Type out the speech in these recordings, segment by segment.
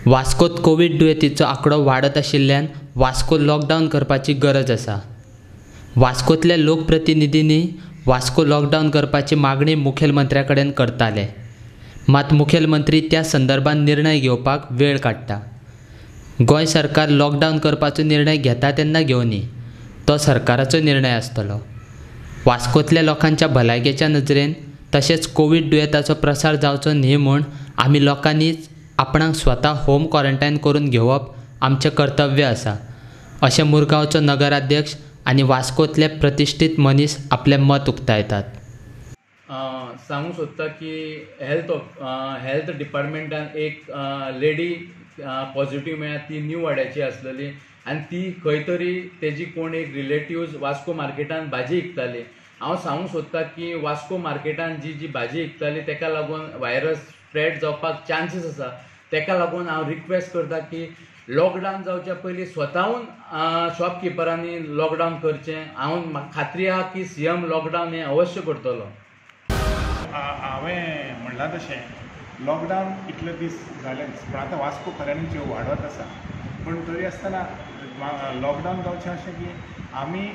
वास्कोत Covid दुयेंतीचो आंकडो वाडत आशिल्ल्यान वास्को लॉकडावन करपाची गरज आसा. वास्कोतल्या लोकप्रतिनिधींनी वास्को लॉकडावन करपाची मागणी मुखेलमंत्र्या कडेन करताले, मात मुखेलमंत्री त्या संदर्भात निर्णय घेवपाक वेळ काडटा. गोंय सरकार लॉकडावन करपाचो निर्णय घेता तेन्ना घेवनी, तो सरकाराचो निर्णय आसतलो. वास्कोतल्या लोकांच्या भलायकेच्या नजरेन तशेंच कोवीड दुयेंताचो प्रसार जावचो न्ही म्हूण आमी लोकांनीच आपणाक स्वता होम क्वॉरंटायन करून घेवप आमचें कर्तव्य आसा, अशें मुरगांवचो नगराध्यक्ष आनी वास्कोतले प्रतिश्ठीत मनीस आपलें मत उक्तायतात. सांगूंक सोदता की हेल्थ डिपार्टमेंटान एक लेडी पॉझिटिव्ह मेळ्ळ्या, ती न्यू वाड्याची आसलेली आनी ती खंय तरी तेजी कोण एक रिलेटिव्ज वास्को मार्केटान भाजी विकताली. हांव सांगूंक सोदता की वास्को मार्केटान जी जी भाजी विकताली तेका लागून व्हायरस स्प्रेड जावपाक चान्सीस आसा. तेका लागून हांव रिक्वेस्ट करता की लॉकडावन जावच्या पयलीं स्वताहून शॉपकिपरांनी लॉकडावन करचें. हांव म्हाका खात्री आहा की सीएम लॉकडावन हें अवश्य करतलो. हांवें म्हणलां तशें लॉकडावन इतले दीस जालेंच, पूण आतां वास्को खऱ्यांनी जीव वाडत आसा. पूण तरी आसतना लॉकडावन जावचें अशें की आमी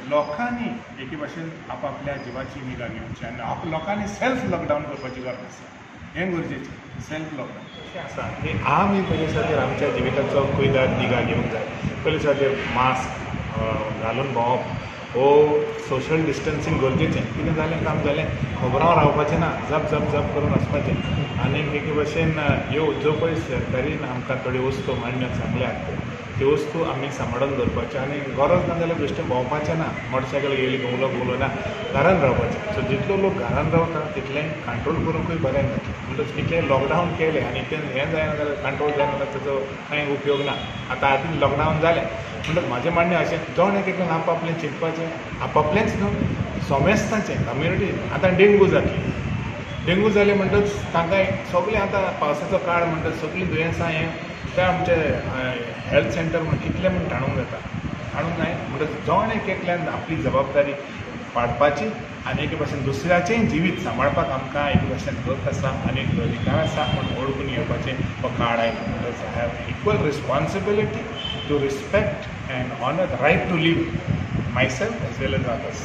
लोकांनी एके भाशेन आपआपल्या जिवाची निगा घेवची आनी लोकांनी सेल्फ लॉकडावन करपाची गरज आसा. हें गरजेचें सेल्फ लॉकडावन अशें आसा की आमी पयले खातीर आमच्या जिविताचो कुयदाद निगा घेवंक जाय. पयले खातीर मास्क घालून भोंवप हो सोशल डिस्टन्सींग गरजेचें. कितें जालें काम जालें खबरां रावपाचें ना, जप जप जप करून वचपाचें. आनी एके भाशेन ह्यो ज्यो पळय सरकारीन आमकां थोड्यो वस्तू मांडण्यो सांगल्यात त्यो वस्तू आमी सांबाळून दवरपाच्यो आनी गरज ना जाल्यार बेश्टें भोंवपाचें ना, मोटरसायकल घेयली घुंवलो घुंवलो ना, घरान रावपाचें. सो जितलो लोक घरान रावता तितलें कंट्रोल करूंकूय बरें जातलें. म्हणटच इतलें लॉकडावन केलें आनी तें हें जायना जाल्यार कंट्रोल जायना जाल्यार ताचो कांय उपयोग ना. आतां आतां लॉकडावन जालें म्हणटच म्हाजें म्हणणें अशें जण एक एकल्यान आपआपलें चिंतपाचें, आपआपलेंच न्हू समेस्तांचें कम्युनिटी. आतां डेंगू जातली, डेंगू जालें म्हणटच तांकां सगळें आतां पावसाचो काळ म्हणटच सगळीं दुयेंसां हें त्या आमचे हेल्थ सेंटर म्हण कितलें म्हण ताणूंक जाता, ताणूंक जाय. म्हणटच जण एक एकल्यान आपली जबाबदारी पाडपाची आनी एके भाशेन दुसऱ्याचेंय जिवीत सांबाळपाक आमकां एके भाशेन हक आसा आनी अधिकार आसा म्हूण वळखून घेवपाचें हो काळ आयला. म्हणटच I have equal responsibility to respect and honour the right to live myself as well as others.